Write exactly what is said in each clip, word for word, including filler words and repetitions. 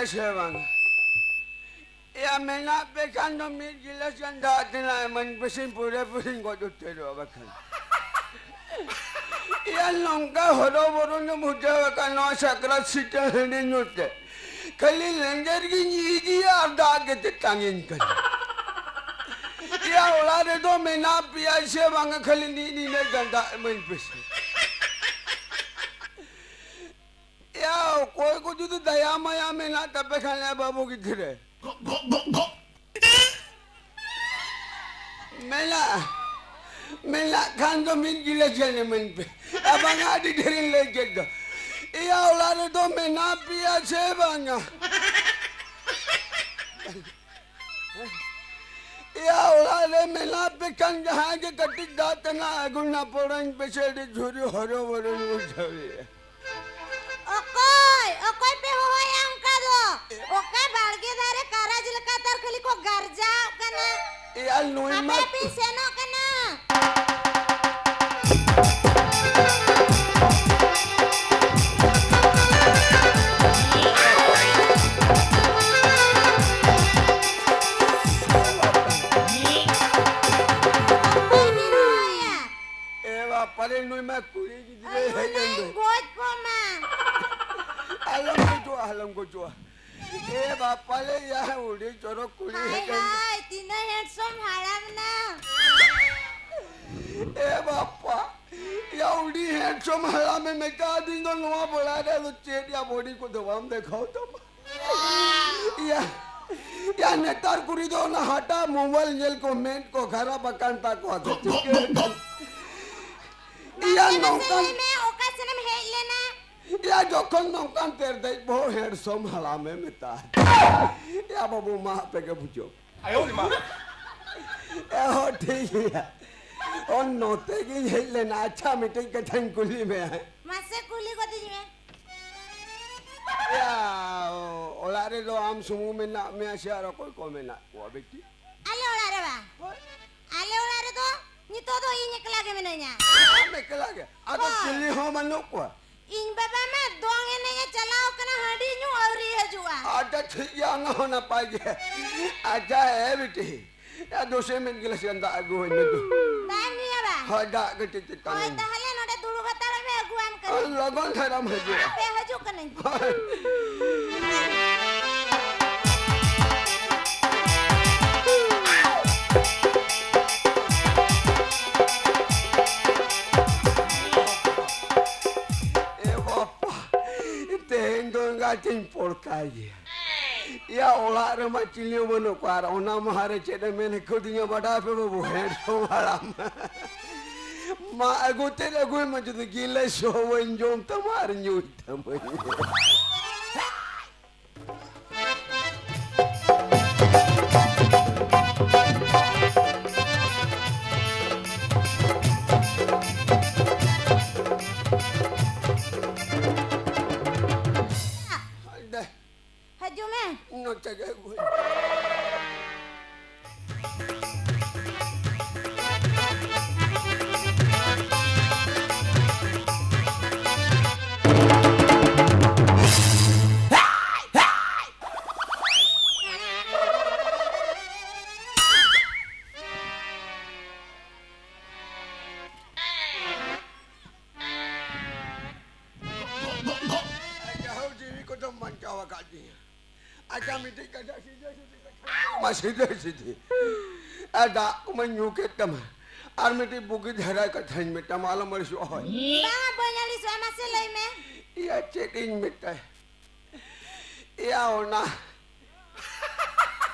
ᱥᱮ ᱵᱟᱝ? ᱮᱭᱟ, ᱢᱮᱱᱟᱜ ᱯᱮ ᱠᱷᱟᱱ ᱫᱚ ᱢᱤᱫ ᱜᱤᱞᱟᱹᱥ ᱜᱟᱱ ᱫᱟᱜ ᱛᱮᱱᱟᱜ ᱮᱢᱟᱹᱧ ᱯᱮᱥᱮᱧ, ᱯᱩᱨᱟᱹ ᱯᱩᱨᱤᱧ ᱜᱚᱡ ᱩᱛᱟᱹᱨᱚᱜᱼᱟ ᱵᱟᱠᱷᱟᱱ᱾ ᱮᱭᱟ, ᱱᱚᱝᱠᱟ ᱦᱚᱨᱚᱵᱚᱨᱚᱧ ᱵᱩᱡᱷᱟᱹᱣ ᱟᱠᱟᱫ ᱱᱚᱣᱟ ᱥᱟᱠᱨᱟᱛ ᱥᱤᱴᱟᱹ ᱦᱟᱺᱰᱤ ᱧᱩ ᱛᱮ᱾ ᱠᱷᱟᱹᱞᱤ ᱞᱮᱸᱡᱮᱨ ᱜᱤᱧ ᱤᱫᱤᱭᱟ ᱟᱨ ᱫᱟᱜ ᱜᱮ ᱛᱮᱛᱟᱝᱤᱧ ᱠᱟᱱᱟ᱾ ᱮᱭᱟ, ᱚᱲᱟᱜ ᱨᱮᱫᱚ ᱢᱮᱱᱟᱜ ᱯᱮᱭᱟ ᱥᱮ ᱵᱟᱝᱟ? ᱠᱷᱟᱹᱞᱤ ᱱᱤᱜ ᱱᱤᱱᱟᱹᱜ ᱜᱟᱱ ᱫᱟᱜ ᱮᱢᱟᱹᱧ ᱯᱮᱥᱮ᱾ ᱮᱭᱟ, ᱚᱠᱚᱭ ᱠᱚ ᱡᱩᱫᱤ ᱫᱟᱭᱟ ᱢᱟᱭᱟ ᱢᱮᱱᱟᱜ ᱛᱟᱯᱮ ᱠᱷᱟᱱ, ᱮ ᱵᱟᱹᱵᱩ ᱜᱤᱫᱽᱨᱟᱹ᱾ ᱢᱮᱱᱟᱜ, ᱢᱮᱱᱟᱜ ᱠᱷᱟᱱ ᱫᱚ ᱢᱤᱫ ᱜᱤᱞᱟᱹᱥ ᱜᱟᱱ ᱮᱢᱟᱹᱧ ᱯᱮ᱾ ᱟᱨ ᱵᱟᱝᱟ, ᱟᱹᱰᱤ ᱰᱷᱮᱨᱤᱧ ᱞᱟᱹᱭ ᱠᱮᱫ ᱫᱚ᱾ ᱮᱭᱟ, ᱚᱲᱟᱜ ᱨᱮᱫᱚ ᱢᱮᱱᱟᱜ ᱯᱮᱭᱟ ᱥᱮ ᱵᱟᱝᱟ? ᱮᱭᱟ, ᱚᱲᱟᱜ ᱨᱮ ᱢᱮᱱᱟᱜ ᱯᱮ ᱠᱷᱟᱱ ᱡᱟᱦᱟᱸᱭ ᱜᱮ ᱠᱟᱹᱴᱤᱡ ᱫᱟᱜ ᱛᱮᱱᱟᱜ ᱟᱹᱜᱩ ᱱᱟᱯᱚᱲᱟᱹᱧ ᱯᱮᱥᱮ, ᱟᱹᱰᱤ ᱡᱷᱩᱨᱤ ᱦᱚᱨᱚ ᱵᱚᱨᱚᱧ ᱵᱩᱡᱷᱟᱹᱣᱮᱫᱼᱟ᱾ ᱚᱠᱚᱭ? ᱚᱠᱚᱭ ᱯᱮ ᱦᱚᱦᱚᱭᱟ ᱚᱱᱠᱟ ᱫᱚ? ᱚᱠᱟ ᱵᱟᱲᱜᱮ ᱫᱷᱟᱨᱮ ᱠᱟᱨᱟᱡᱽ ᱞᱮᱠᱟ ᱛᱟᱨ ᱠᱷᱟᱹᱞᱤ ᱠᱚ ᱜᱟᱨᱡᱟᱣᱜ ᱠᱟᱱᱟ? ᱮᱭᱟ, ᱱᱩᱭ ᱢᱟ ᱟᱯᱮ ᱯᱮ ᱥᱮᱱᱚᱜ ᱠᱟᱱᱟ᱾ ᱚᱠᱚᱭ ᱯᱮ ᱦᱚᱦᱚᱭᱟ? ᱮ ᱵᱟᱯᱟᱨᱮ, ᱱᱩᱭ ᱢᱟ ᱠᱩᱲᱤ ᱜᱤᱫᱽᱨᱟᱹᱭ ᱟᱭᱳ, ᱦᱮᱡ ᱮᱱ ᱱᱟᱭ ᱫᱚ᱾ ᱜᱚᱡ ᱠᱚᱜ ᱢᱟ᱾ ᱟᱞᱚᱢ ᱜᱚᱡᱚᱜᱼᱟ, ᱟᱞᱚᱢ ᱜᱚᱡᱚᱜᱼᱟ᱾ ᱮ ᱵᱟᱯᱟᱨᱮ, ᱭᱟ, ᱟᱹᱰᱤ ᱪᱚᱨᱚᱠ ᱠᱩᱲᱤ ᱦᱟᱭ ᱦᱮᱡ ᱮᱱ ᱫᱚ᱾ ᱦᱟᱭ, ᱛᱤᱱᱟᱹᱜ handsome ᱦᱟᱲᱟᱢ ᱱᱟ᱾ ᱮ ᱵᱟᱯᱟ, ᱭᱟ, ᱟᱹᱰᱤ handsome ᱦᱟᱲᱟᱢᱮ ᱢᱮᱛᱟ ᱫᱤᱧ ᱫᱚ, ᱱᱚᱣᱟ ᱵᱮᱲᱟ ᱨᱮ ᱟᱫᱚ ᱪᱮᱫ ᱭᱟ body ᱠᱚᱫᱚ ᱵᱟᱢ ᱫᱮᱠᱷᱟᱣ ᱛᱟᱢᱟ᱾ ᱭᱟ, ᱭᱟ, ᱱᱮᱛᱟᱨ ᱠᱩᱲᱤ ᱫᱚ ᱚᱱᱟ ᱦᱟᱴᱟᱜ mobile ᱧᱮᱞ ᱠᱚ ᱢᱮᱫ ᱠᱚ ᱠᱷᱟᱨᱟᱯ ᱟᱠᱟᱱ ᱛᱟᱠᱚᱣᱟ, ᱥᱮ ᱪᱤᱠᱟᱹ ᱟᱠᱟᱱ? ᱭᱟ, ᱢᱟᱥᱮ, ᱢᱟᱥᱮ ᱱᱚᱝᱠᱟᱱ ᱞᱟᱹᱭ ᱢᱮ, ᱚᱠᱟ ᱥᱮᱱᱮᱢ ᱦᱮᱡ ᱞᱮᱱᱟ? ᱭᱟ, ᱡᱚᱠᱷᱚᱱ ᱱᱚᱝᱠᱟᱱ ᱛᱮᱨᱫᱮᱡ ᱵᱚᱦᱚᱜ handsome ᱦᱟᱲᱟᱢᱮ ᱢᱮᱛᱟ ᱫᱤᱧᱟ᱾ ᱭᱟ, ᱵᱟᱹᱵᱩ, ᱢᱟ ᱟᱯᱮ ᱜᱮ ᱵᱩᱡᱷᱟᱹᱣ᱾ ᱟᱭᱳ ᱨᱮ ᱢᱟ᱾ ᱮ, ᱦᱚᱸ, ᱴᱷᱤᱠ ᱜᱮᱭᱟ᱾ ᱚ, ᱱᱚᱛᱮ ᱜᱤᱧ ᱦᱮᱡ ᱞᱮᱱᱟ᱾ ᱟᱪᱪᱷᱟ, ᱢᱤᱫᱴᱮᱡ ᱠᱟᱛᱷᱟᱧ ᱠᱩᱞᱤ ᱢᱮᱭᱟ᱾ ᱢᱟᱥᱮ ᱠᱩᱞᱤ ᱜᱚᱫᱤᱧ ᱢᱮ᱾ ᱭᱟ, ᱚᱲᱟᱜ ᱨᱮᱫᱚ ᱟᱢ ᱥᱩᱢᱩᱝ ᱢᱮᱱᱟᱜ ᱢᱮᱭᱟ ᱥᱮ ᱟᱨ ᱚᱠᱚᱭ ᱠᱚ ᱢᱮᱱᱟᱜ ᱠᱚᱣᱟ ᱵᱤᱴᱤ? ᱟᱞᱮ ᱚᱲᱟᱜ ᱨᱮ ᱵᱟ᱾ ᱦᱳᱭ᱾ ᱟᱞᱮ ᱚᱲᱟᱜ ᱨᱮᱫᱚ ᱱᱤᱛᱚᱜ ᱫᱚ ᱤᱧ ᱮᱠᱞᱟ ᱜᱮ ᱢᱤᱱᱟᱹᱧᱟ᱾ ᱟᱢ ᱮᱠᱞᱟ ᱜᱮ? ᱟᱫᱚ ᱦᱳᱭ᱾ ᱪᱤᱞᱤ ᱦᱚᱸ ᱵᱟᱹᱱᱩᱜ ᱠᱚᱣᱟ? ᱤᱧ ᱵᱟᱵᱟ ᱢᱟ ᱫᱚᱝ ᱮᱱᱮᱡ ᱮ ᱪᱟᱞᱟᱣ ᱠᱟᱱᱟ, ᱦᱟᱺᱰᱤ ᱧᱩ ᱟᱹᱣᱨᱤ ᱦᱤᱡᱩᱜᱼᱟ᱾ ᱟᱪᱪᱷᱟ, ᱴᱷᱤᱠ ᱜᱮᱭᱟ, ᱚᱱᱟ ᱦᱚᱸ ᱱᱟᱯᱟᱭ ᱜᱮ᱾ ᱟᱪᱪᱷᱟ, ᱮ ᱵᱤᱴᱤ, ᱮ ᱫᱩᱥᱮ ᱢᱤᱫ ᱜᱤᱞᱟᱹᱥ ᱜᱟᱱ ᱫᱟᱜ ᱟᱹᱜᱩ ᱟᱹᱧ ᱢᱮ ᱫᱩ᱾ ᱫᱟᱜ ᱮᱢ ᱧᱩᱭᱟ ᱵᱟ? ᱦᱳᱭ, ᱫᱟᱜ ᱠᱟᱹᱴᱤᱡ ᱪᱮᱛᱟᱱ ᱦᱳᱭ, ᱨᱮ᱾ ᱛᱟᱦᱞᱮ ᱱᱚᱰᱮ ᱫᱩᱲᱩᱵ ᱦᱟᱛᱟᱲᱚᱜ ᱢᱮ, ᱟᱹᱜᱩᱣᱟᱢ ᱠᱟᱹᱱᱟᱹᱧ᱾ ᱞᱚᱜᱚᱱ ᱫᱷᱟᱨᱟᱢ ᱦᱤᱡᱩᱜᱼᱟ᱾ ᱦᱟᱯᱮ, ᱦᱤᱡᱩᱜ ᱠᱟᱹᱱᱟᱹᱧ᱾ ᱦᱳᱭ᱾ ᱮ ᱵᱟᱯᱟ, ᱛᱮᱦᱮᱧ ᱫᱚ ᱮᱸᱜᱟᱛᱤᱧ ᱯᱚᱲᱛᱟᱭ ᱜᱮᱭᱟ᱾ ᱭᱟ, ᱚᱲᱟᱜ ᱨᱮᱢᱟ ᱪᱤᱞᱤ ᱦᱚᱸ ᱵᱟᱹᱱᱩᱜ ᱠᱚᱣᱟ, ᱟᱨ ᱚᱱᱟ ᱢᱟᱦᱟ ᱨᱮ ᱪᱮᱫ ᱮ ᱢᱮᱱ ᱠᱟᱹᱫᱤᱧᱟ ᱵᱟᱰᱟᱭ ᱯᱮ ᱵᱟᱹᱵᱩ, ᱦᱮᱸᱰᱥᱚᱢ ᱦᱟᱲᱟᱢ? ᱢᱟ ᱟᱹᱜᱩ ᱛᱮᱫ ᱟᱹᱜᱩᱭ ᱢᱮ, ᱡᱩᱫᱤ ᱜᱤᱞᱟᱹᱥ ᱦᱚᱸ ᱵᱟᱹᱧ ᱡᱚᱢ ᱛᱟᱢᱟ ᱟᱨ ᱧᱩᱭ ᱛᱟᱢᱟᱹᱧ᱾ ᱫᱮ᱾ ᱦᱤᱡᱩᱜ ᱢᱮ᱾ ᱱᱚᱛᱮ ᱜᱮ ᱟᱹᱜᱩᱭ᱾ ᱡᱟᱦᱳᱠ, ᱡᱤᱣᱤ ᱠᱚᱫᱚᱢ ᱵᱟᱧᱪᱟᱣ ᱟᱠᱟᱫᱤᱧᱟ᱾ ᱟᱪᱪᱷᱟ, ᱢᱤᱫᱴᱤᱡ ᱠᱟᱛᱷᱟ ᱥᱤᱫᱷᱟᱹ ᱥᱤᱫᱷᱟᱹ ᱠᱟᱛᱷᱟ᱾ ᱢᱟ ᱥᱤᱫᱷᱟᱹ ᱥᱤᱫᱷᱟᱹ᱾ ᱟᱨ ᱫᱟᱜ ᱠᱚᱢᱟᱧ ᱧᱩ ᱠᱮᱫ ᱛᱟᱢᱟ᱾ ᱟᱨ ᱢᱤᱫᱴᱤᱡ ᱵᱩᱜᱤ ᱫᱷᱟᱨᱟ ᱠᱟᱛᱷᱟᱧ ᱢᱮᱛᱟᱢᱟ, ᱟᱞᱚᱢ ᱟᱹᱲᱤᱥᱚᱜᱼᱟ, ᱦᱳᱭ᱾ ᱵᱟᱝᱟ, ᱵᱟᱹᱧ ᱟᱹᱲᱤᱥᱚᱜᱼᱟ, ᱢᱟᱥᱮ ᱞᱟᱹᱭ ᱢᱮ᱾ ᱤᱭᱟᱹ, ᱪᱮᱫ ᱤᱧ ᱢᱮᱛᱟᱭ? ᱮᱭᱟ, ᱚᱱᱟ᱾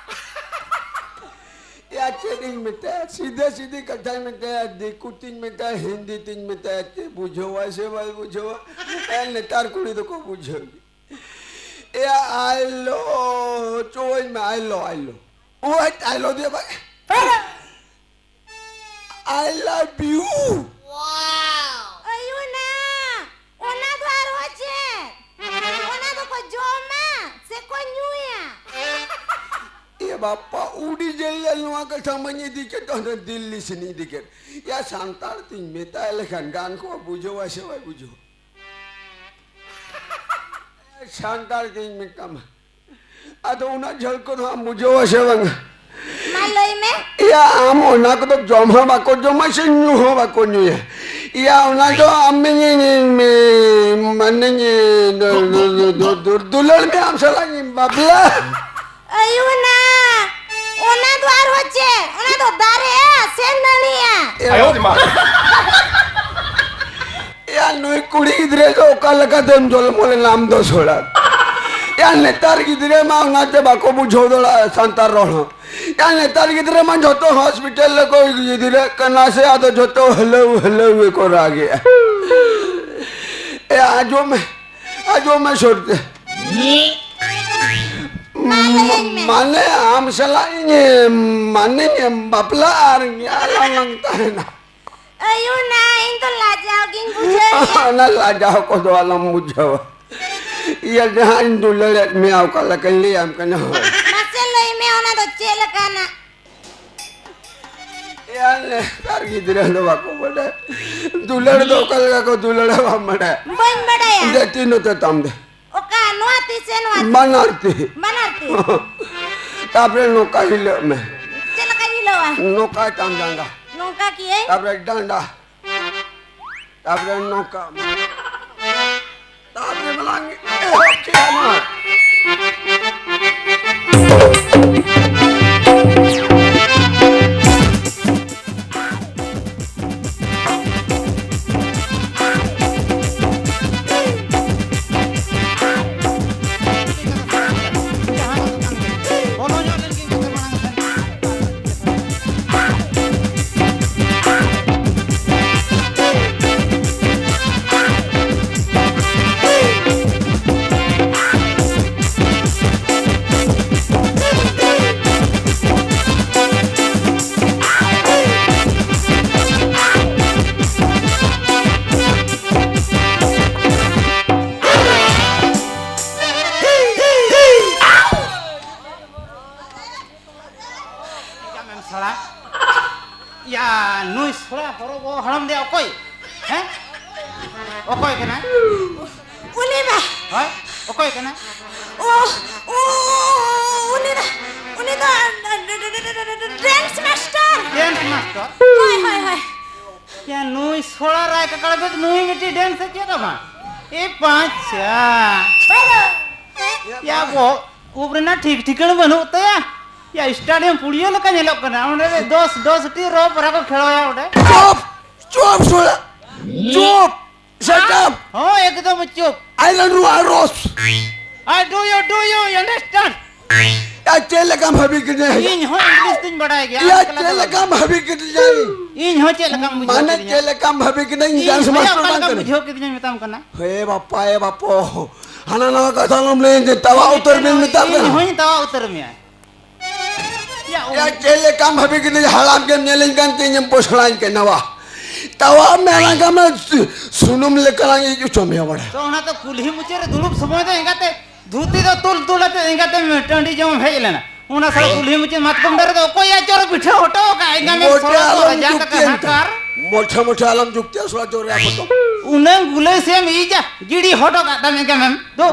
ᱮᱭᱟ, ᱪᱮᱫ ᱤᱧ ᱢᱮᱛᱟᱭᱟ? ᱥᱤᱫᱷᱟᱹ ᱥᱤᱫᱷᱤ ᱠᱟᱛᱷᱟᱧ ᱢᱮᱛᱟᱭᱟ, ᱫᱤᱠᱩ ᱛᱤᱧ ᱢᱮᱛᱟᱭᱟ, ᱦᱤᱱᱫᱤ ᱛᱤᱧ ᱢᱮᱛᱟᱭᱟ, ᱪᱮᱫ ᱵᱩᱡᱷᱟᱹᱣᱟᱭ ᱥᱮ ᱵᱟᱭ ᱵᱩᱡᱷᱟᱹᱣᱟ? ᱮ, ᱱᱮᱛᱟᱨ ᱠᱩᱲᱤ ᱫᱚᱠᱚ ᱵᱩᱡᱷᱟᱹᱣ ᱜᱮᱭᱟ᱾ ᱮᱭᱟ, I love, ᱪᱚᱣᱟᱹᱧ ᱢᱮ, I love, I love᱾ What? I love ᱫᱚ ᱵᱟᱝ? I love you᱾ ᱟᱭᱩ ᱱᱟ, ᱚᱱᱟ ᱫᱚ ᱟᱨᱦᱚᱸ ᱪᱮᱫ? ᱚᱱᱟ ᱫᱚᱠᱚ ᱡᱚᱢᱟ ᱥᱮ ᱠᱚ ᱧᱩᱭᱟ? ᱮ ᱵᱟᱯᱟ, ᱩᱰᱤ ᱡᱮᱞ ᱱᱚᱣᱟ ᱠᱟᱛᱷᱟ ᱢᱟᱧ ᱤᱫᱤ ᱠᱮᱫ, ᱚᱱᱟ ᱫᱤᱞᱞᱤ ᱥᱮᱱ ᱤᱫᱤ ᱠᱮᱫ᱾ ᱭᱟ, ᱥᱟᱱᱛᱟᱲ ᱛᱤᱧ ᱢᱮᱛᱟᱭ ᱞᱮᱠᱷᱟᱱ ᱜᱟᱱ ᱠᱚᱜᱼᱟ, ᱵᱩᱡᱷᱟᱹᱣᱟ ᱥᱮ ᱵᱟᱭ ᱵᱩᱡᱷᱟᱹᱣᱟ? ᱥᱟᱱᱛᱟᱲ ᱛᱤᱧ ᱢᱮᱛᱟᱢᱟ, ᱟᱫᱚ ᱩᱱᱟᱹᱜ ᱡᱷᱟᱹᱞ ᱠᱚᱫᱚ ᱟᱢ ᱵᱩᱡᱷᱟᱹᱣᱟ ᱥᱮ ᱵᱟᱝ? ᱢᱟ ᱞᱟᱹᱭ ᱢᱮ᱾ ᱤᱭᱟ, ᱟᱢ ᱚᱱᱟ ᱠᱚᱫᱚ ᱡᱚᱢ ᱦᱚᱸ ᱵᱟᱠᱚ ᱡᱚᱢᱟ ᱥᱮ ᱧᱩ ᱦᱚᱸ ᱵᱟᱠᱚ ᱧᱩᱭᱟ᱾ ᱤᱭᱟ, ᱚᱱᱟ ᱫᱚ ᱟᱢ ᱤᱧ, ᱢᱟᱱᱮ, ᱫᱩᱞᱟᱹᱲ ᱢᱮ, ᱟᱢ ᱥᱟᱞᱟᱜ ᱤᱧ ᱵᱟᱯᱞᱟ᱾ ᱟᱭᱩ ᱱᱟ, ᱚᱱᱟ ᱫᱚ ᱟᱨᱦᱚᱸ ᱪᱮᱫ? ᱚᱱᱟ ᱫᱚ ᱫᱟᱨᱮᱜᱼᱟ ᱥᱮ ᱱᱟᱹᱲᱤᱜᱼᱟ? ᱟᱭᱳ ᱨᱮ ᱢᱟ᱾ ᱭᱟ, ᱱᱩᱭ ᱠᱩᱲᱤ ᱜᱤᱫᱽᱨᱟᱹ ᱫᱚ ᱚᱠᱟ ᱞᱮᱠᱟᱛᱮᱢ ᱡᱚᱞᱢᱚ ᱞᱮᱱᱟ ᱟᱢ ᱫᱚ ᱥᱚᱲᱟ? ᱭᱟ, ᱱᱮᱛᱟᱨ ᱜᱤᱫᱽᱨᱟᱹ ᱢᱟ ᱚᱱᱟᱛᱮ ᱵᱟᱠᱚ ᱵᱩᱡᱷᱟᱹᱣ ᱫᱟᱲᱮᱭᱟᱜᱼᱟ ᱥᱟᱱᱛᱟᱲ ᱨᱚᱲ ᱦᱚᱸ᱾ ᱭᱟ, ᱱᱮᱛᱟᱨ ᱜᱤᱫᱽᱨᱟᱹ ᱢᱟ ᱡᱷᱚᱛᱚ ᱦᱚᱥᱯᱤᱴᱟᱞ ᱨᱮᱠᱚ ᱜᱤᱫᱽᱨᱟᱹᱜ ᱠᱟᱱᱟ ᱥᱮ, ᱟᱫᱚ ᱡᱷᱚᱛᱚ ᱦᱟᱹᱞᱟᱹᱣ ᱦᱟᱹᱞᱟᱹᱣ ᱜᱮᱠᱚ ᱨᱟᱜᱮᱜᱼᱟ᱾ ᱭᱟ, ᱟᱸᱡᱚᱢ ᱢᱮ, ᱟᱸᱡᱚᱢ ᱢᱮ ᱥᱚᱨᱛᱮ᱾ ᱢᱟ ᱞᱟᱹᱭᱟᱹᱧ ᱢᱮ᱾ ᱢᱟᱱᱮ ᱟᱢ ᱥᱟᱞᱟᱜ ᱤᱧ, ᱢᱟᱱᱮᱧ ᱵᱟᱯᱞᱟᱜᱼᱟ ᱟᱨ ᱟᱞᱟᱝ ᱞᱟᱝ ᱛᱟᱦᱮᱱᱟ᱾ ᱟᱭᱳ ᱱᱟ, ᱤᱧ ᱫᱚ ᱞᱟᱡᱟᱣ ᱜᱤᱧ ᱵᱩᱡᱷᱟᱹᱣᱮᱫᱼᱟ᱾ ᱚᱱᱟ ᱞᱟᱡᱟᱣ ᱠᱚᱫᱚ ᱟᱞᱚᱢ ᱵᱩᱡᱷᱟᱹᱣᱟ᱾ ᱤᱭᱟᱹ, ᱡᱟᱦᱟᱸ ᱤᱧ ᱫᱩᱞᱟᱹᱲᱮᱫ ᱢᱮᱭᱟ, ᱚᱠᱟ ᱞᱮᱠᱟᱧ ᱞᱟᱹᱭᱟᱢ ᱠᱟᱱᱟ᱾ ᱢᱟᱥᱮ ᱞᱟᱹᱭ ᱢᱮ, ᱚᱱᱟ ᱫᱚ ᱪᱮᱫ ᱞᱮᱠᱟᱱᱟ? ᱭᱟ, ᱱᱮᱛᱟᱨ ᱜᱤᱫᱽᱨᱟᱹ ᱫᱚ ᱵᱟᱠᱚ ᱵᱟᱰᱟᱭᱟ᱾ ᱫᱩᱞᱟᱹᱲ ᱫᱚ ᱚᱠᱟ ᱞᱮᱠᱟ ᱠᱚ ᱫᱩᱞᱟᱹᱲᱟ ᱵᱟᱢ ᱵᱟᱰᱟᱭᱟ᱾ ᱵᱟᱹᱧ ᱵᱟᱰᱟᱭᱟ᱾ ᱫᱮ, ᱛᱤ ᱱᱚᱛᱮ ᱛᱟᱢ ᱫᱮ᱾ ᱚᱠᱟ, ᱱᱚᱣᱟ ᱛᱤ ᱥᱮ ᱱᱚᱣᱟ ᱛᱤ? ᱵᱟᱱᱟᱨ ᱛᱤ᱾ ᱵᱟᱱᱟᱨ ᱛᱤ᱾ ᱛᱟᱯᱚᱨᱮ ᱱᱚᱝᱠᱟ ᱦᱤᱞᱟᱹᱜ ᱢᱮ᱾ ᱪᱮᱫ ᱞᱮᱠᱟᱧ ᱦᱤᱞᱟᱹᱣᱟ? ᱱᱚᱝᱠᱟ ᱛᱟᱢ ᱡᱟᱸᱜᱟ᱾ ᱱᱚᱝᱠᱟ ᱠᱤᱭᱟᱹᱧ᱾ ᱛᱟᱯᱚᱨᱮ ᱰᱟᱸᱰᱟ᱾ ᱛᱟᱯᱚᱨᱮ ᱱᱚᱝᱠᱟ᱾ ᱛᱟᱯᱚᱨᱮ ᱢᱟᱞᱟᱝ ᱮᱦᱚᱵ ᱠᱮᱫᱟ ᱱᱚᱣᱟ᱾ ᱪᱤᱠᱟᱹᱢ ᱮᱢ ᱥᱟᱲᱟ? ᱭᱟ, ᱱᱩᱭ ᱥᱚᱲᱟ ᱦᱚᱨᱚ ᱵᱚᱦᱚᱜ ᱦᱟᱲᱟᱢ ᱫᱚ ᱚᱠᱚᱭ? ᱦᱮᱸ? ᱚᱠᱚᱭ ᱠᱟᱱᱟᱭ? ᱩᱱᱤ ᱢᱟ᱾ ᱦᱳᱭ? ᱚᱠᱚᱭ ᱠᱟᱱᱟᱭ? ᱳ, ᱳ, ᱩᱱᱤ ᱫᱚ ᱰᱮᱱᱥ ᱢᱟᱥᱴᱟᱨ᱾ Dance master? ᱦᱳᱭ, ᱦᱳᱭ, ᱦᱳᱭ᱾ ᱭᱟ, ᱱᱩᱭ ᱥᱚᱲᱟ ᱨᱟᱭ ᱠᱟᱠᱲᱟ ᱫᱚ ᱱᱩᱭ ᱢᱤᱫᱴᱤᱡ ᱰᱮᱱᱥ ᱮ ᱪᱮᱫ ᱟᱢᱟ? ᱮ ᱵᱟᱪᱪᱟ᱾ ᱭᱟ, ᱵᱚ, ᱩᱵ ᱨᱮᱱᱟᱜ ᱴᱷᱤᱠ ᱴᱷᱤᱠᱟᱹᱱ ᱵᱟᱹᱱᱩᱜ ᱛᱟᱭᱟ᱾ ᱭᱟ, ᱥᱴᱮᱰᱤᱭᱟᱢ ᱯᱩᱲᱤᱭᱟᱹ ᱞᱮᱠᱟ ᱧᱮᱞᱚᱜ ᱠᱟᱱᱟ᱾ ᱚᱸᱰᱮ ᱨᱮ ᱫᱚᱥ, ᱫᱚᱥ ᱴᱤ ᱨᱚ ᱯᱟᱨᱟ ᱠᱚ ᱠᱷᱮᱞᱳᱭᱟ ᱚᱸᱰᱮ᱾ ᱪᱩᱯ! ᱪᱩᱯ, ᱥᱚᱲᱟ! ᱪᱩᱯ! Shut up! ᱦᱚᱸ, ᱮᱠᱫᱚᱢ ᱪᱩᱯ᱾ I don't want rose. I do you, do you understand? ᱭᱟ, ᱪᱮᱫ ᱞᱮᱠᱟᱢ ᱵᱷᱟᱵᱤ ᱠᱤᱫᱤᱧᱟ? ᱤᱧ ᱦᱚᱸ ᱤᱝᱞᱤᱥ ᱫᱩᱧ ᱵᱟᱰᱟᱭ ᱜᱮᱭᱟ᱾ ᱭᱟ, ᱟᱢ ᱮᱠᱞᱟ ᱪᱮᱫ ᱫᱚ ᱞᱮᱠᱟᱢ ᱵᱷᱟᱵᱤ ᱠᱤᱫᱤᱧᱟ? ᱤᱧ ᱦᱚᱸ ᱪᱮᱫ ᱞᱮᱠᱟᱢ ᱵᱩᱡᱷᱟᱹᱣ ᱢᱟᱱᱮ ᱠᱤᱫᱤᱧᱟ? ᱪᱮᱫ ᱞᱮᱠᱟᱢ ᱵᱷᱟᱵᱤ ᱠᱤᱫᱤᱧᱟ? ᱤᱧ ᱰᱮᱱᱥ ᱦᱚᱸ ᱢᱟᱥᱴᱟᱨ ᱚᱠᱟ ᱵᱟᱝ ᱞᱮᱠᱟᱢ ᱠᱟᱹᱱᱟᱹᱧ? ᱵᱩᱡᱷᱟᱹᱣ ᱠᱤᱫᱤᱧᱟ ᱢᱮᱛᱟᱢ ᱠᱟᱱᱟ᱾ ᱦᱮ ᱵᱟᱯᱟ, ᱮ ᱵᱟᱯᱚ, ᱦᱟᱱᱟ ᱱᱟᱣᱟ ᱠᱟᱛᱷᱟ ᱟᱞᱚᱢ ᱞᱟᱹᱭᱟᱹᱧ ᱡᱮ ᱛᱟᱣᱟ ᱩᱛᱟᱹᱨ ᱢᱮᱧ ᱢᱮᱛᱟᱢ ᱤᱧ ᱠᱟᱱᱟ᱾ ᱦᱚᱸᱧ ᱛᱟᱣᱟ ᱩᱛᱟᱹᱨ ᱢᱮᱭᱟ᱾ ᱭᱟ, ᱭᱟ, ᱩᱱ- ᱪᱮᱫ ᱞᱮᱠᱟᱢ ᱵᱷᱟᱵᱤ ᱠᱤᱫᱤᱧᱟ? ᱦᱟᱲᱟᱢ ᱜᱮᱢ ᱧᱮᱞᱤᱧ ᱠᱟᱱ ᱛᱤᱧ ᱮᱢ ᱯᱚᱥᱲᱟᱧ ᱠᱟᱱᱟ ᱵᱟ᱾ ᱛᱟᱣᱟ ᱢᱮ ᱞᱟᱸᱜᱟ ᱢᱮ, ᱥᱩ-, ᱥᱩᱱᱩᱢ ᱞᱮᱠᱟᱞᱟᱝ ᱤᱡ ᱚᱪᱚ ᱢᱮᱭᱟ ᱵᱟᱲᱟ᱾ ᱛᱚ ᱚᱱᱟ ᱫᱚ ᱠᱩᱞᱦᱤ ᱢᱩᱪᱟᱹᱫ ᱨᱮ ᱫᱩᱲᱩᱵ ᱥᱚᱢᱚᱭ ᱫᱚ ᱮᱸᱜᱟᱛᱮ ᱫᱷᱩᱛᱤ ᱫᱚ ᱛᱩᱞ ᱛᱩᱞ ᱟᱛᱮ ᱮᱸᱜᱟᱛᱮ ᱴᱟᱺᱰᱤ ᱡᱚᱝ ᱦᱮᱡ ᱞᱮᱱᱟ᱾ ᱚᱱᱟ ᱥᱟᱞᱟ ᱠᱩᱞᱦᱤ ᱢᱩᱪᱟᱹᱫ ᱢᱟᱛᱠᱚᱢ ᱫᱟᱨᱮ ᱫᱚ ᱚᱠᱚᱭ ᱟᱪᱚᱨ ᱯᱤᱴᱷᱟᱹ ᱦᱚᱴᱚ ᱠᱟᱜ ᱮᱸᱜᱟ ᱢᱮᱢ ᱢᱚᱴᱷᱮ ᱥᱚᱲᱚ ᱫᱚ ᱟᱞᱚᱢ ᱨᱟᱡᱟ ᱛᱟᱠᱟ ᱡᱩᱠᱛᱤᱭᱟ ᱱᱤᱛᱚᱜ᱾ ᱦᱟᱠᱟᱨ᱾ ᱢᱚᱴᱷᱮ ᱢᱚᱴᱷᱮ ᱟᱞᱚᱢ ᱡᱩᱠᱛᱤᱭᱟ, ᱥᱚᱲᱟ ᱡᱳᱨ ᱨᱮ ᱟᱯᱚᱴᱚ᱾ ᱩᱱᱟᱹᱝ ᱜᱩᱞᱟᱹᱭ ᱥᱮᱢ ᱤᱡᱟ ᱜᱤᱰᱤ ᱦᱚᱴᱚ ᱠᱟᱜ ᱛᱟᱢ ᱮᱸᱜᱟ ᱢᱮᱢ ᱫᱩ᱾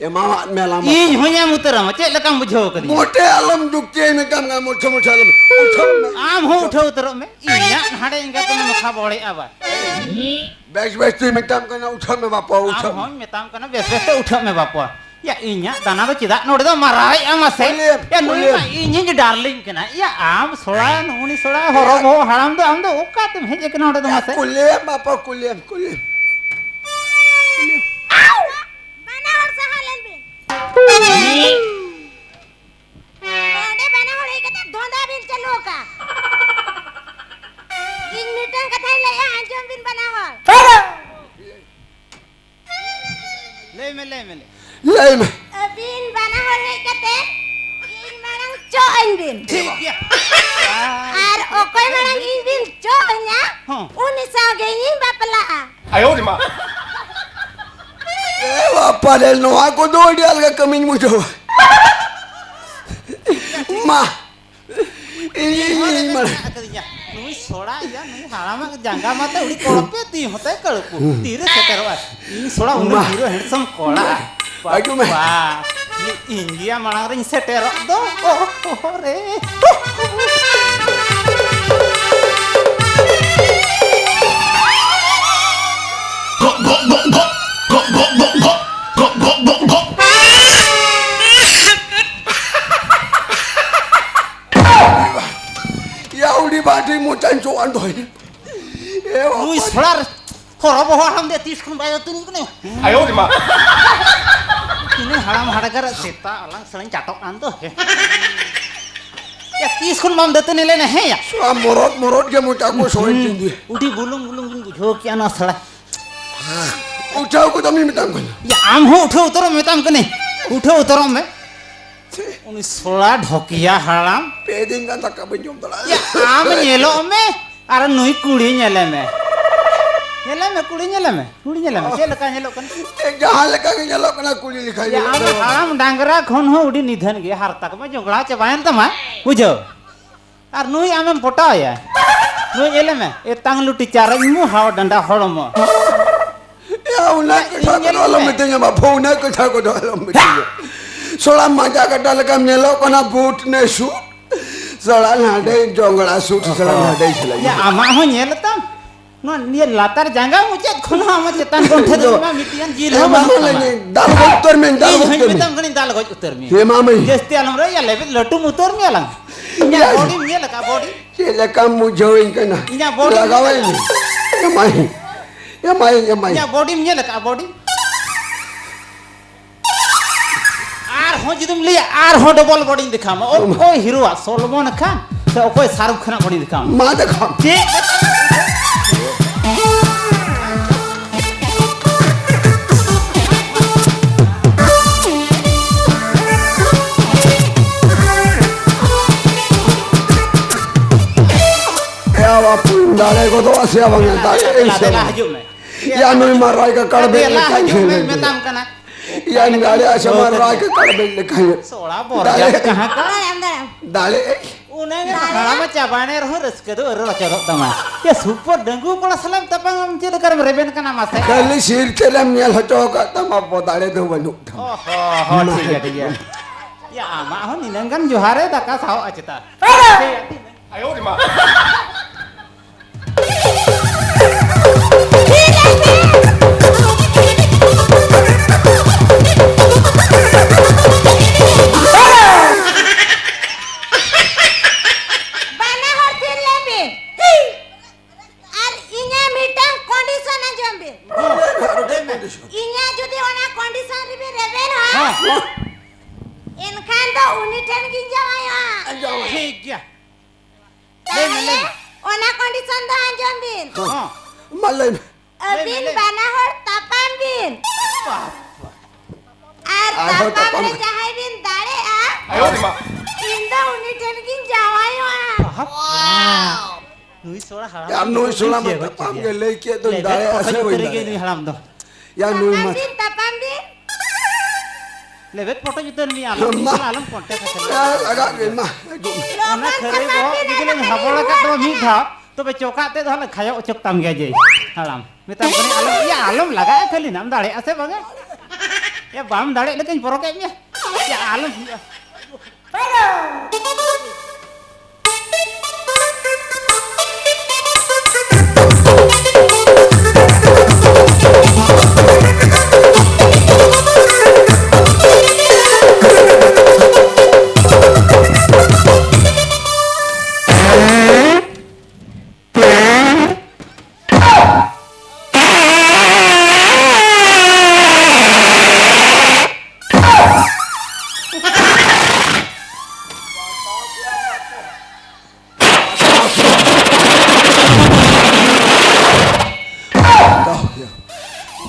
ᱮᱢᱟᱣᱟᱫ ᱢᱮ ᱟᱞᱟᱝ ᱤᱧ ᱵᱟᱯᱞᱟ᱾ ᱦᱚᱸᱧ ᱮᱢ ᱩᱛᱟᱹᱨᱟᱢᱟ, ᱪᱮᱫ ᱞᱮᱠᱟᱢ ᱵᱩᱡᱷᱟᱹᱣ ᱠᱟᱫᱤᱧᱟ? ᱢᱚᱴᱷᱮ ᱟᱞᱚᱢ ᱡᱩᱠᱛᱤᱭᱟ, ᱢᱮᱛᱟᱢ ᱠᱟᱱᱟ, ᱢᱚᱴᱷᱮ ᱢᱚᱴᱷᱮ ᱟᱞᱚᱢ᱾ ᱩᱴᱷᱟᱹᱣ ᱢᱮ᱾ ᱟᱢ ᱦᱚᱸ ᱩᱴᱷᱟᱹᱣ ᱩᱛᱟᱹᱨᱚᱜ ᱢᱮ, ᱤᱧᱟᱹᱜ ᱱᱟᱦᱟᱲᱮ ᱮᱸᱜᱟᱛᱮᱢ ᱱᱚᱠᱷᱟ ᱵᱚᱲᱮᱜᱼᱟ ᱵᱟ᱾ ᱵᱮᱥ ᱵᱮᱥ ᱛᱮᱧ ᱢᱮᱛᱟᱢ ᱠᱟᱱᱟ, ᱩᱴᱷᱟᱹᱣ ᱢᱮ ᱵᱟᱯᱚ, ᱟᱢ ᱩᱴᱷᱟᱹᱣ ᱢᱮ᱾ ᱦᱚᱸᱧ ᱢᱮᱛᱟᱢ ᱠᱟᱱᱟ, ᱵᱮᱥ ᱵᱮᱥ ᱛᱮ ᱩᱴᱷᱟᱹᱜ ᱢᱮ ᱵᱟᱯᱚ᱾ ᱭᱟ, ᱤᱧᱟᱹᱜ ᱫᱟᱱᱟ ᱫᱚ ᱪᱮᱫᱟᱜ ᱱᱚᱰᱮ ᱫᱚ ᱢᱟᱨᱟᱣᱮᱫᱼᱟ ᱢᱟᱥᱮ? ᱠᱩᱞᱤᱭᱮᱢ, ᱭᱟ, ᱱᱩᱭ ᱢᱟ ᱠᱩᱞᱤᱭᱮᱢ᱾ ᱤᱧᱤᱧ ᱰᱟᱨᱞᱤᱝ ᱠᱟᱱᱟ᱾ ᱭᱟ, ᱟᱢ ᱥᱚᱲᱟ, ᱱᱩᱜᱼᱩ ᱱᱤ ᱥᱚᱲᱟ, ᱦᱚᱨᱚ ᱵᱚᱦᱚᱜ ᱦᱟᱲᱟᱢ ᱫᱚ ᱟᱢ ᱫᱚ ᱚᱠᱟᱛᱮᱢ ᱦᱮᱡ ᱟᱠᱟᱱᱟ ᱱᱚᱰᱮ ᱫᱚ ᱭᱟ, ᱢᱟᱥᱮ? ᱠᱩᱞᱤᱭᱮᱢ ᱵᱟᱯᱚ, ᱠᱩᱞᱤᱭᱮᱢ, ᱠᱩᱞᱤᱭᱮᱢ᱾ ᱵᱟᱱᱟ ᱦᱚᱲ ᱥᱟᱦᱟ ᱞᱮᱱ ᱵᱤᱱ᱾ ᱱᱚᱰᱮ ᱵᱟᱱᱟ ᱦᱚᱲ ᱦᱮᱡ ᱠᱟᱛᱮ ᱫᱷᱚᱸᱫᱟ ᱵᱤᱱ ᱪᱟᱹᱞᱩ ᱟᱠᱟᱫ᱾ ᱤᱧ ᱢᱤᱫᱴᱟᱝ ᱠᱟᱛᱷᱟᱧ ᱞᱟᱹᱭᱟ, ᱟᱸᱡᱚᱢ ᱵᱤᱱ ᱵᱟᱱᱟ ᱦᱚᱲ᱾ ᱞᱟᱹᱭ ᱢᱮ, ᱞᱟᱹᱭ ᱢᱮ, ᱞᱟᱹᱭ ᱢᱮ᱾ ᱞᱟᱹᱭ ᱢᱮ᱾ ᱟᱹᱵᱤᱱ ᱵᱟᱱᱟ ᱦᱚᱲ ᱦᱮᱡ ᱠᱟᱛᱮ ᱤᱧ ᱢᱟᱲᱟᱝ ᱪᱚᱜ ᱟᱹᱧ ᱵᱤᱱ᱾ ᱴᱷᱤᱠ ᱜᱮᱭᱟ᱾ ᱟᱨ ᱚᱠᱚᱭ ᱢᱟᱲᱟᱝ ᱤᱧ ᱵᱤᱱ ᱪᱚᱜ ᱟᱹᱧᱟ, ᱦᱚᱸ᱾ ᱩᱱᱤ ᱥᱟᱶ ᱜᱮ ᱤᱧᱤᱧ ᱵᱟᱯᱞᱟᱜᱼᱟ᱾ ᱟᱭᱳ ᱨᱮ ᱢᱟ᱾ ᱮ ᱵᱟᱯᱟ ᱨᱮ, ᱱᱚᱣᱟ ᱠᱚᱫᱚ ᱟᱹᱰᱤ ᱟᱞᱜᱟ ᱠᱟᱹᱢᱤᱧ ᱵᱩᱡᱷᱟᱹᱣᱟ᱾ ᱢᱟ, ᱤᱧ, ᱤᱧ, ᱤᱧ ᱢᱟᱲᱟᱝ᱾ ᱢᱮᱱᱟᱜ ᱟᱠᱟᱫᱤᱧᱟ᱾ ᱱᱩᱭ ᱥᱚᱲᱟ ᱤᱭᱟ, ᱱᱩᱭ ᱦᱟᱲᱟᱢᱟᱜ ᱡᱟᱸᱜᱟ ᱢᱟᱛᱮ ᱩᱲᱤ ᱠᱚᱲᱚᱯᱮ, ᱛᱤ ᱦᱚᱸᱛᱟᱭ ᱠᱟᱹᱲᱯᱩ᱾ ᱛᱤᱨᱮ ᱥᱮᱴᱮᱨᱚᱜᱼᱟ? ᱤᱧ ᱥᱚᱲᱟ ᱩᱱᱟᱹᱜ ᱢᱟ᱾ Hero handsome ᱠᱚᱲᱟ᱾ ᱦᱤᱡᱩᱜ ᱢᱮ᱾ ᱵᱟᱯᱟ᱾ ᱤᱧ ᱜᱮᱭᱟ ᱢᱟᱲᱟᱝ ᱨᱤᱧ ᱥᱮᱴᱮᱨᱚᱜ ᱫᱚ᱾ ᱚ ᱨᱮ᱾ ᱭᱟ ᱩᱰᱤ ᱵᱟᱹᱴᱤ ᱢᱚᱪᱟᱧ ᱪᱚᱣᱟᱱ ᱫᱚᱭ᱾ ᱮ ᱵᱟᱵᱟ᱾ ᱱᱩᱭ ᱥᱚᱲᱟᱨ ᱦᱚᱨᱚ ᱵᱚᱦᱚ ᱦᱟᱲᱟᱢ ᱫᱮ ᱛᱤᱥ ᱠᱷᱚᱱ ᱵᱟᱭ ᱟᱹᱛᱤᱧ ᱠᱟᱱᱟ? ᱟᱭᱳ ᱨᱮ ᱢᱟ᱾ ᱛᱤᱱᱟᱹᱜ ᱦᱟᱲᱟᱢ ᱦᱟᱲᱜᱟᱨ ᱥᱮᱛᱟ ᱟᱞᱟᱝ ᱥᱟᱞᱟᱧ ᱪᱟᱴᱚᱜ ᱠᱟᱱ ᱫᱚ᱾ ᱭᱟ, ᱛᱤᱥ ᱠᱷᱚᱱ ᱵᱟᱢ ᱫᱟᱹᱛᱟᱹᱱᱤ ᱞᱮᱱᱟ? ᱦᱮᱸ ᱭᱟ᱾ ᱥᱚᱲᱟ ᱢᱚᱨᱚᱫ ᱢᱚᱨᱚᱫ ᱜᱮ ᱢᱚᱪᱟ ᱠᱚ ᱥᱚᱭ ᱛᱤᱧ ᱫᱩᱭ᱾ ᱩᱰᱤ ᱵᱩᱞᱩᱝ ᱵᱩᱞᱩᱝ ᱜᱤᱧ ᱵᱩᱡᱷᱟᱹᱣ ᱠᱮᱜᱼᱟ ᱱᱚᱣᱟ ᱥᱟᱞᱟ᱾ ᱩᱴᱷᱟᱹᱣ ᱠᱚᱫᱚ ᱢᱤᱧ ᱢᱮᱛᱟᱢ ᱠᱟᱱᱟ᱾ ᱭᱟ, ᱟᱢ ᱦᱚᱸ ᱩᱴᱷᱟᱹᱣ ᱩᱛᱟᱹᱨᱚᱜ ᱢᱮᱛᱟᱢ ᱠᱟᱹᱱᱟᱹᱧ᱾ ᱩᱴᱷᱟᱹᱣ ᱩᱛᱟᱹᱨᱚᱜ ᱢᱮ᱾ ᱩᱱᱤ ᱥᱚᱲᱟ ᱰᱷᱚᱠᱤᱭᱟ ᱦᱟᱲᱟᱢ᱾ ᱯᱮ ᱫᱤᱱ ᱜᱟᱱ ᱫᱟᱠᱟ ᱵᱟᱹᱧ ᱡᱚᱢ ᱫᱟᱲᱮᱭᱟᱜᱼᱟ᱾ ᱭᱟ, ᱟᱢ ᱧᱮᱞᱚᱜ ᱢᱮ ᱟᱨ ᱱᱩᱭ ᱠᱩᱲᱤ ᱧᱮᱞᱮ ᱢᱮ᱾ ᱧᱮᱞᱮ ᱢᱮ, ᱠᱩᱲᱤ ᱧᱮᱞᱮ ᱢᱮ᱾ ᱠᱩᱲᱤ ᱧᱮᱞᱮ ᱢᱮ, ᱪᱮᱫ ᱞᱮᱠᱟ ᱧᱮᱞᱚᱜ ᱠᱟᱱᱟ? ᱡᱟᱦᱟᱸ ᱞᱮᱠᱟ ᱜᱮ ᱧᱮᱞᱚᱜ ᱠᱟᱱᱟ, ᱠᱩᱲᱤ ᱞᱮᱠᱟ ᱭᱟ, ᱧᱮᱞᱚᱜ ᱟᱢ ᱠᱟᱱᱟ᱾ ᱦᱟᱲᱟᱢ ᱰᱟᱝᱨᱟ ᱠᱷᱚᱱ ᱦᱚᱸ ᱟᱹᱰᱤ ᱱᱤᱫᱷᱟᱹᱱ ᱜᱮ, ᱦᱟᱨᱛᱟ ᱠᱚᱢᱟ ᱡᱚᱝᱜᱽᱲᱟ ᱪᱟᱵᱟᱭᱮᱱ ᱛᱟᱢᱟ, ᱵᱩᱡᱷᱟᱹᱣ? ᱟᱨ ᱱᱩᱭ ᱟᱢᱮᱢ ᱯᱚᱴᱟᱣᱮᱭᱟ? ᱱᱩᱭ ᱧᱮᱞᱮ ᱢᱮ, ᱮᱛᱟᱝ ᱞᱩᱴᱤ ᱪᱟᱨᱮᱡ ᱢᱩ, ᱦᱟᱣ ᱰᱟᱸᱰᱟ ᱦᱚᱲᱢᱚ᱾ ᱭᱟ, ᱚᱱᱟ ᱤᱧ ᱠᱟᱛᱷᱟ ᱧᱮᱞ ᱠᱚᱫᱚ ᱟᱞᱚᱢ ᱢᱮ᱾ ᱢᱤᱛᱟᱹᱧᱟ ᱵᱟᱯᱩ, ᱚᱱᱟ ᱠᱟᱛᱷᱟ ᱠᱚᱫᱚ ᱟᱞᱚᱢ ᱢᱤᱛᱟᱹᱧᱟ᱾ ᱥᱚᱲᱟ ᱢᱟᱡᱟ ᱠᱟᱴᱟ ᱞᱮᱠᱟᱢ ᱧᱮᱞᱚᱜ ᱠᱟᱱᱟ, ᱵᱩᱴ ᱱᱮ ᱥᱩᱴ᱾ ᱥᱚᱲᱟ ᱱᱟᱰᱮ ᱡᱚᱝᱜᱽᱲᱟ ᱥᱩᱴ, ᱥᱚᱲᱟ ᱱᱟᱰᱮ ᱥᱤᱞᱟᱹᱭ᱾ ᱭᱟ, ᱟᱢᱟᱜ ᱦᱚᱸ ᱧᱮᱞ ᱛᱟᱢ᱾ ᱱᱚᱣᱟ ᱱᱤᱭᱟᱹ ᱞᱟᱛᱟᱨ ᱡᱟᱸᱜᱟ ᱢᱩᱪᱟᱹᱫ ᱠᱷᱚᱱ ᱦᱚᱸ ᱟᱢᱟᱜ ᱪᱮᱛᱟᱱ ᱜᱚᱱᱴᱷᱮ ᱫᱚ ᱫᱚ ᱢᱟ ᱢᱤᱫᱴᱤᱡ ᱜᱟᱱ ᱡᱤᱞ ᱮ, ᱦᱚᱸ ᱢᱟ ᱵᱟᱹᱱᱩᱜ ᱛᱟᱢᱟ᱾ ᱫᱟᱞ ᱜᱚᱡ ᱩᱛᱟᱹᱨ ᱢᱮ, ᱫᱟᱞ ᱤᱧ ᱜᱚᱡ ᱦᱚᱸᱧ ᱩᱛᱟᱹᱨ ᱢᱮ᱾ ᱢᱮᱛᱟᱢ ᱠᱟᱹᱱᱟᱹᱧ, ᱫᱟᱞ ᱜᱚᱡ ᱩᱛᱟᱹᱨ ᱢᱮ᱾ ᱦᱮᱸ, ᱢᱟ ᱢᱟᱹᱭ᱾ ᱡᱟᱹᱥᱛᱤ ᱟᱞᱚᱢ ᱨᱚᱲ ᱭᱟ, ᱞᱮᱵᱮᱫ ᱞᱟᱹᱴᱩᱢ ᱩᱛᱟᱹᱨ ᱢᱮᱭᱟ ᱞᱟᱝ᱾ ᱤᱧᱟᱹᱜ ᱭᱟ᱾ ᱵᱚᱰᱤᱢ ᱧᱮᱞ ᱟᱠᱟᱫ ᱵᱚᱰᱤ? ᱪᱮᱫ ᱞᱮᱠᱟᱢ ᱵᱩᱡᱷᱟᱹᱣᱤᱧ ᱠᱟᱱᱟ? ᱤᱧᱟᱹᱜ ᱵᱚᱰᱤ ᱞᱟᱜᱟᱣᱟᱹᱧ ᱢᱮ᱾ ᱮᱢᱟᱭ, ᱮᱢᱟᱭ, ᱮᱢᱟᱭ᱾ ᱤᱧᱟᱹᱜ ᱵᱚᱰᱤᱢ ᱧᱮᱞ ᱟᱠᱟᱫ ᱵᱚᱰᱤ? ᱟᱨᱦᱚᱸ ᱡᱩᱫᱤᱢ ᱞᱟᱹᱭᱟ, ᱟᱨᱦᱚᱸ ᱰᱚᱵᱚᱞ ᱵᱚᱰᱤᱧ ᱫᱮᱠᱷᱟᱣ ᱟᱢᱟ᱾ ᱚᱠᱚᱭ ᱦᱤᱨᱳᱣᱟᱜ, ᱥᱚᱞᱢᱚᱱ ᱠᱷᱟᱱ ᱥᱮ ᱚᱠᱚᱭ ᱥᱟᱦᱨᱩᱠ ᱠᱷᱟᱱᱟᱜ ᱵᱚᱰᱤᱧ ᱫᱮᱠᱷᱟᱣ ᱟᱢᱟ? ᱢᱟ ᱫᱮᱠᱷᱟᱣ᱾ ᱪᱮᱫ? ᱮ ᱵᱟᱯᱩ, ᱫᱟᱲᱮ ᱜᱚᱫᱚᱜᱼᱟ ᱥᱮ ᱵᱟᱝᱟ? ᱫᱟᱲᱮ ᱫᱮᱞᱟ, ᱥᱮ ᱫᱮᱞᱟ, ᱵᱟᱝᱟ? ᱦᱤᱡᱩᱜ ᱢᱮ᱾ ᱭᱟ, ᱱᱩᱭ ᱢᱟ ᱨᱟᱭ ᱠᱟᱠᱟᱲ ᱵᱮᱡ ᱫᱮᱞᱟ, ᱞᱮᱠᱟᱭ ᱦᱤᱡᱩᱜ ᱢᱮ, ᱠᱷᱮᱞ ᱢᱮᱛᱟᱢ ᱠᱟᱱᱟ᱾ ᱭᱟ, ᱫᱟᱲᱮ ᱥᱮ ᱢᱟ ᱨᱟᱭ ᱠᱟᱠᱟᱲ ᱵᱮᱡ ᱞᱮᱠᱟᱭ᱾ ᱥᱚᱲᱟ ᱵᱚᱨᱡᱟ ᱫᱟᱲᱮ᱾ ᱠᱟᱦᱟᱸ ᱠᱟ? ᱫᱟᱲᱮ᱾ ᱩᱱᱟᱹᱜ ᱜᱮ ᱫᱟᱲᱮ᱾ ᱦᱟᱲᱟᱢ ᱪᱟᱵᱟᱭᱮᱱ ᱨᱮᱦᱚᱸ ᱨᱟᱹᱥᱠᱟᱹ ᱫᱚ ᱟᱹᱣᱨᱤ ᱞᱚᱪᱚᱫᱚᱜ ᱛᱟᱢᱟ᱾ ᱭᱟ ᱥᱩᱯᱚᱨ ᱰᱟᱺᱜᱩᱣᱟᱹ ᱠᱚᱲᱟ ᱥᱟᱞᱟᱜ ᱛᱟᱯᱟᱢ ᱟᱢ ᱪᱮᱫ ᱞᱮᱠᱟᱨᱮᱢ ᱨᱮᱵᱮᱱ ᱠᱟᱱᱟ ᱢᱟᱥᱮ? ᱠᱷᱟᱹᱞᱤ ᱥᱤᱨ ᱛᱮᱫ ᱮᱢ ᱧᱮᱞ ᱦᱚᱪᱚ ᱟᱠᱟᱫ ᱛᱟᱢᱟ, ᱟᱵᱚ ᱫᱟᱲᱮ ᱫᱚ ᱵᱟᱹᱱᱩᱜ ᱛᱟᱢᱟ᱾ ᱚ ᱦᱚᱸ, ᱦᱚᱸ, ᱢᱟ᱾ ᱴᱷᱤᱠ ᱜᱮᱭᱟ, ᱴᱷᱤᱠ ᱜᱮᱭᱟ᱾ ᱭᱟ ᱟᱢᱟᱜ ᱦᱚᱸ ᱱᱤᱱᱟᱹᱝ ᱜᱟᱱ ᱡᱚᱦᱟᱨᱮ ᱫᱟᱠᱟ ᱥᱟᱦᱚᱵᱼᱟ ᱪᱮᱛᱟ? ᱟᱭᱳ ᱨᱮ ᱢᱟ᱾ ᱵᱟᱱᱟ ᱦᱚᱲ ᱛᱷᱤᱨ ᱞᱮᱱ ᱵᱤᱱ᱾ ᱟᱨ ᱤᱧᱟᱹᱜ ᱢᱤᱫᱴᱟᱝ condition ᱟᱸᱡᱚᱢ ᱵᱤᱱ᱾ ᱤᱧᱟᱹᱜ ᱡᱩᱫᱤ ᱚᱱᱟ condition ᱨᱮᱵᱤᱱ ᱨᱮᱵᱮᱱᱟ, ᱦᱮᱸ᱾ ᱮᱱᱠᱷᱟᱱ ᱫᱚ ᱩᱱᱤ ᱴᱷᱮᱱ ᱜᱤᱧ ᱡᱟᱶᱟᱭᱚᱜᱼᱟ᱾ ᱴᱷᱤᱠ ᱜᱮᱭᱟ᱾ ᱞᱟᱹᱭ ᱢᱮ, ᱞᱟᱹᱭ ᱛᱟᱦᱞᱮ ᱢᱮ᱾ ᱚᱱᱟ condition ᱫᱚ ᱟᱸᱡᱚᱢ ᱵᱤᱱ᱾ ᱦᱚᱸ᱾ ᱢᱟ ᱞᱟᱹᱭ ᱢᱮ᱾ ᱟᱹᱵᱤᱱ ᱞᱟᱹᱭ ᱢᱮ, ᱞᱟᱹᱭ ᱢᱮ᱾ ᱵᱟᱱᱟ ᱦᱚᱲ ᱛᱟᱯᱟᱢ ᱵᱤᱱ᱾ ᱵᱟᱯ᱾ ᱟᱨ ᱟᱨᱦᱚᱸ ᱛᱟᱯᱟᱢ ᱛᱟᱯᱟᱢ ᱨᱮ ᱠᱟᱛᱮ᱾ ᱡᱟᱦᱟᱸᱭ ᱵᱤᱱ ᱫᱟᱲᱮᱜᱼᱟ, ᱟᱭᱳ ᱨᱮ ᱢᱟ᱾ ᱤᱧ ᱫᱚ ᱩᱱᱤ ᱴᱷᱮᱱ ᱜᱤᱧ ᱡᱟᱶᱟᱭᱚᱜᱼᱟ᱾ ᱵᱟᱯ᱾ ᱱᱩᱭ ᱥᱚᱲᱟ ᱦᱟᱲᱟᱢ ᱭᱟ, ᱫᱚ ᱱᱩᱭ ᱵᱟᱹᱧ ᱥᱚᱲᱟ ᱢᱟ ᱪᱤᱭᱟᱹ ᱜᱚᱫ ᱛᱟᱯᱟᱢ ᱠᱮᱫᱮᱭᱟ᱾ ᱜᱮ ᱞᱟᱹᱭ ᱠᱮᱫ ᱫᱚᱧ ᱞᱮᱵᱮᱫ ᱫᱟᱲᱮᱭᱟᱜᱼᱟ ᱯᱚᱴᱚᱡ ᱥᱮ ᱵᱟᱹᱧ ᱩᱛᱟᱹᱨ ᱜᱮ ᱱᱩᱭ ᱫᱟᱲᱮᱭᱟᱜᱼᱟ? ᱦᱟᱲᱟᱢ ᱫᱚ᱾ ᱭᱟ, ᱱᱩᱭ ᱛᱟᱯᱟᱢ ᱢᱟ ᱵᱤᱱ, ᱛᱟᱯᱟᱢ ᱵᱤᱱ᱾ ᱞᱮᱵᱮᱫ ᱯᱚᱴᱚᱡ ᱩᱛᱟᱹᱨ ᱢᱮᱭᱟ, ᱟᱞᱚᱢ ᱢᱟ᱾ ᱟᱞᱚᱢ contact ᱟᱪᱷᱟ᱾ ᱭᱟ, ᱞᱟᱜᱟᱜ ᱜᱮ, ᱢᱟ, ᱦᱤᱡᱩᱜ ᱢᱮ᱾ ᱚᱱᱟ ᱞᱚᱜᱚᱱ ᱠᱷᱟᱹᱨᱟᱹᱭ ᱛᱟᱯᱟᱢ ᱵᱚᱦᱚᱜ ᱵᱤᱱ, ᱡᱩᱫᱤ ᱟᱞᱚ ᱞᱤᱧ ᱯᱮ ᱦᱟᱵᱚᱲ ᱟᱠᱟᱫ ᱛᱟᱢᱟ ᱢᱤᱫ ᱫᱷᱟᱣ, ᱛᱚᱵᱮ ᱪᱚᱠᱟᱜ ᱛᱮᱫ ᱦᱟᱸᱜ ᱞᱮ ᱠᱷᱟᱭᱚ ᱚᱪᱚᱜ ᱛᱟᱢ ᱜᱮᱭᱟ ᱡᱮ᱾ ᱦᱟᱲᱟᱢ, ᱢᱮᱛᱟᱢ ᱠᱟᱹᱱᱟᱹᱧ, ᱟᱞᱚᱢ, ᱭᱟ, ᱟᱞᱚᱢ ᱞᱟᱜᱟᱜᱼᱟ, ᱠᱷᱟᱹᱞᱤ ᱱᱟᱢ ᱫᱟᱲᱮᱭᱟᱜᱼᱟ ᱥᱮ ᱵᱟᱝᱟ? ᱭᱟ, ᱵᱟᱢ ᱫᱟᱲᱮᱭᱟᱜ ᱞᱮᱠᱟᱧ ᱯᱚᱨᱚᱠᱮᱫ ᱢᱮᱭᱟ᱾ ᱭᱟ, ᱟᱞᱚᱢ ᱦᱩᱭᱩᱜᱼᱟ᱾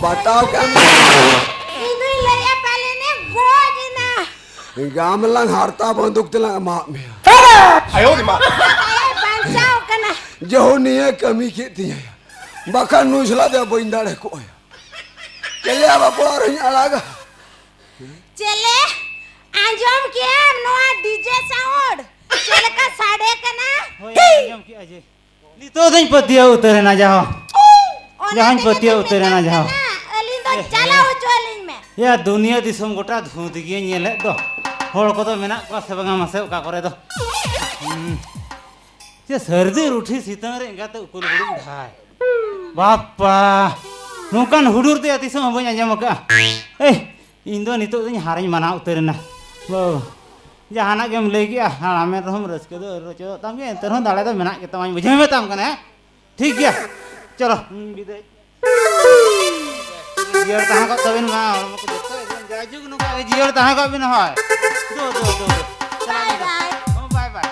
ᱵᱟᱛᱟᱣ ᱠᱮᱫ ᱟᱢ᱾ ᱤᱧ ᱫᱩᱧ ᱞᱟᱹᱭᱟ ᱯᱟᱞᱮᱱᱮ ᱜᱚᱡ ᱮᱱᱟ᱾ ᱜᱟᱢᱞᱟᱝ ᱦᱟᱨᱛᱟ ᱵᱟᱹᱱᱫᱩᱠ ᱛᱮᱞᱟᱝ ᱮᱢᱟᱜ ᱢᱮᱭᱟ᱾ ᱟᱭᱳ ᱨᱮ ᱢᱟ᱾ ᱟᱭᱳ ᱵᱟᱧᱪᱟᱣ ᱠᱟᱱᱟ᱾ ᱡᱮᱦᱳ ᱱᱤᱭᱟᱹ ᱠᱟᱹᱢᱤ ᱠᱮᱫ ᱛᱤᱧᱟᱹ, ᱵᱟᱠᱷᱟᱱ ᱱᱩᱭ ᱥᱟᱞᱟᱜ ᱫᱚ ᱵᱟᱹᱧ ᱫᱟᱲᱮ ᱠᱚᱜᱼᱟ᱾ ᱪᱮᱞᱮ ᱟᱵᱟᱨ ᱚᱲᱟᱜ ᱨᱮᱧ ᱟᱲᱟᱜᱟ᱾ ᱪᱮᱞᱮ, ᱟᱸᱡᱚᱢ ᱠᱮᱜᱼᱟᱢ ᱱᱚᱣᱟ DJ sound? ᱪᱮᱫ ᱞᱮᱠᱟ ᱥᱟᱰᱮ ᱠᱟᱱᱟ? ᱦᱳᱭ, ᱟᱸᱡᱚᱢ ᱠᱮᱜᱼᱟ ᱡᱮ᱾ ᱱᱤᱛᱚᱜ ᱫᱚᱧ ᱯᱟᱹᱛᱭᱟᱹᱣ ᱩᱛᱟᱹᱨᱮᱱᱟ ᱡᱟᱦᱚᱸ᱾ ᱚᱱᱟ ᱡᱟᱦᱟᱸᱧ ᱛᱮᱜᱮ ᱯᱟᱹᱛᱭᱟᱹᱣ ᱛᱚᱧ ᱩᱛᱟᱹᱨᱮᱱᱟ ᱢᱮᱛᱟᱢ ᱡᱟᱦᱟᱸ᱾ ᱠᱟᱱᱟ, ᱟᱹᱞᱤᱧ ᱫᱚ ᱮ, ᱪᱟᱞᱟᱣ ᱦᱚᱪᱚ ᱟᱹᱞᱤᱧ ᱢᱮ᱾ ᱭᱟ, ᱫᱩᱱᱤᱭᱟᱹ ᱫᱤᱥᱚᱢ ᱜᱚᱴᱟ ᱫᱷᱩᱸᱛ ᱜᱮ ᱧᱮᱞᱮᱫ ᱫᱚ᱾ ᱦᱚᱲ ᱠᱚᱫᱚ ᱢᱮᱱᱟᱜ ᱠᱚᱣᱟ ᱥᱮ ᱵᱟᱝᱟ ᱢᱟᱥᱮ ᱚᱠᱟ ᱠᱚᱨᱮ ᱫᱚ? ᱦᱩᱸ᱾ ᱪᱮ ᱥᱟᱹᱨᱫᱤ ᱨᱩᱴᱷᱤ ᱥᱤᱛᱩᱝ ᱨᱮ ᱮᱸᱜᱟᱛᱮ ᱩᱠᱩᱞ ᱵᱩᱲᱩᱢ ᱰᱷᱟᱭ᱾ ᱵᱟᱯᱟ, ᱱᱚᱝᱠᱟᱱ ᱦᱩᱰᱩᱨ ᱛᱮᱭᱟ ᱛᱤᱥ ᱦᱚᱸ ᱵᱟᱹᱧ ᱟᱸᱡᱚᱢ ᱟᱠᱟᱫᱼᱟ᱾ ᱮᱭ, ᱤᱧ ᱫᱚ ᱱᱤᱛᱚᱜ ᱫᱚᱧ ᱦᱟᱨᱟᱧ ᱢᱟᱱᱟᱣ ᱩᱛᱟᱹᱨᱮᱱᱟ᱾ ᱵᱟᱹᱵᱩ, ᱡᱟᱦᱟᱱᱟᱜ ᱜᱮᱢ ᱞᱟᱹᱭ ᱠᱮᱜᱼᱟ, ᱦᱟᱲᱟᱢᱮᱱ ᱨᱮᱦᱚᱸᱢ ᱨᱟᱹᱥᱠᱟᱹ ᱫᱚ ᱟᱹᱣᱨᱤ ᱨᱚᱪᱚᱫᱚᱜ ᱛᱟᱢ ᱜᱮ, ᱮᱱᱛᱮ ᱨᱮᱦᱚᱸ ᱫᱟᱲᱮ ᱫᱚ ᱢᱮᱱᱟᱜ ᱜᱮᱛᱟᱢᱟ, ᱵᱩᱡᱷᱟᱹᱣ ᱢᱮᱛᱟᱢ ᱠᱟᱱᱟ, ᱦᱮᱸ? ᱴᱷᱤᱠ ᱜᱮᱭᱟ, ᱪᱚᱞᱚ, ᱦᱩᱸ, ᱵᱤᱫᱟᱹᱭ᱾ ᱡᱤᱭᱟᱹᱲ ᱛᱟᱦᱮᱸ ᱠᱚᱜ ᱛᱟᱵᱮᱱ ᱢᱟ, ᱦᱚᱲᱢᱚ ᱠᱚ ᱡᱚᱛᱚ ᱮᱠᱫᱚᱢ ᱡᱟᱭᱡᱩᱜᱽ ᱱᱚᱝᱠᱟ ᱜᱮ ᱡᱤᱭᱟᱹᱲ ᱛᱟᱦᱮᱸ ᱠᱚᱜ ᱵᱮᱱ ᱦᱳᱭ᱾ ᱫᱩ, ᱫᱩ, ᱫᱩ, ᱫᱩ᱾ ᱪᱟᱞᱟᱜ ᱵᱟᱭ ᱵᱮᱱ ᱫᱚ᱾ ᱵᱟᱭ᱾ ᱦᱚᱸ, ᱵᱟᱭ, ᱵᱟᱭ᱾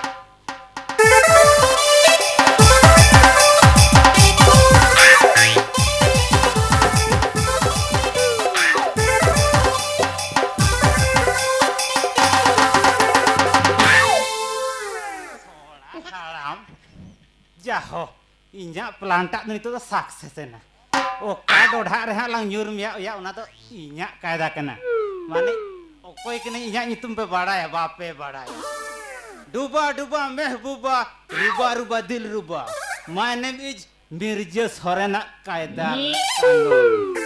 ᱦᱟᱲᱟᱢ, ᱡᱟᱦᱳ, ᱤᱧᱟᱹᱜ plan ᱴᱟᱜ ᱫᱚ ᱱᱤᱛᱚᱜ ᱫᱚ success ᱮᱱᱟ᱾ ᱚᱠᱟ ᱰᱚᱰᱷᱟᱜ ᱨᱮ ᱦᱟᱸᱜ ᱞᱟᱝ ᱧᱩᱨ ᱢᱮᱭᱟ, ᱚᱭᱟ, ᱚᱱᱟ ᱫᱚ ᱤᱧᱟᱹᱜ ᱠᱟᱭᱫᱟ ᱠᱟᱱᱟ᱾ ᱢᱟᱱᱮ, ᱚᱠᱚᱭ ᱠᱟᱹᱱᱟᱹᱧ ᱤᱧᱟᱹᱜ ᱧᱩᱛᱩᱢ ᱯᱮ ᱵᱟᱲᱟᱭᱟ? ᱵᱟᱯᱮ ᱵᱟᱲᱟᱭᱟ᱾ ᱰᱩᱵᱟ, ᱰᱩᱵᱟ, ᱢᱮᱦᱵᱩᱵᱟ, ᱨᱩᱵᱟ, ᱨᱩᱵᱟ, ᱫᱤᱞ ᱨᱩᱵᱟ᱾ My name is ᱢᱤᱨᱡᱟᱹ ᱥᱚᱨᱮᱱᱟᱜ ᱠᱟᱭᱫᱟ ᱠᱟᱹᱱᱩᱱ᱾